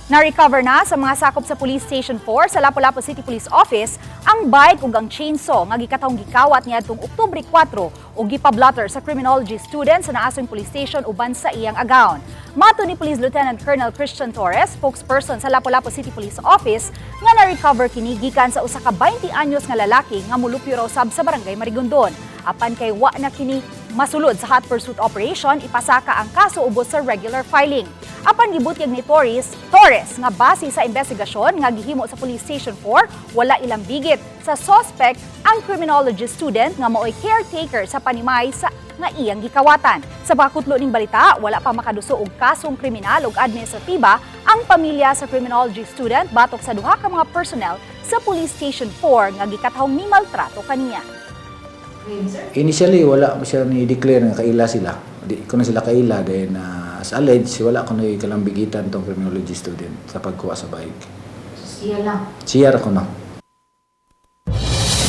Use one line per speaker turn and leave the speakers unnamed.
Na-recover na sa mga sakop sa Police Station 4 sa Lapu-Lapu City Police Office ang bike ug ang chainsaw nga gikatawong gikawat niadtong Oktubre 4 ug gipablotter sa criminology student sa Naason Police Station uban sa iyang agawon. Mato ni Police Lieutenant Colonel Christian Torres, spokesperson sa Lapu-Lapu City Police Office, nga na-recover kini gikan sa usa ka 20 anyos nga lalaki nga mulupyo raw sab sa Barangay Marigondon. Apan kay wa na kini masulod sa hot pursuit operation, ipasaka ang kaso ubos sa regular filing. Apan gibutyag ni Torres nga base sa investigasyon nga gihimo sa Police Station 4, wala ilambigit sa suspect ang criminology student nga maoy caretaker sa panimay sa nga iyang gikawatan. Sa pakutlo ning balita, wala pa makaduso og kasong kriminal ug administratiba ang pamilya sa criminology student batok sa duha ka mga personnel sa Police Station 4 nga gikatawong ni maltrato kaniya.
Initially, wala mo siya ni-declare nga kaila sila. Di ko na sila kaila. Then, as alleged, wala ko na kalambigitan tong criminology student sa pagkuha sa bike.
Siya lang.
Siya ra ko no.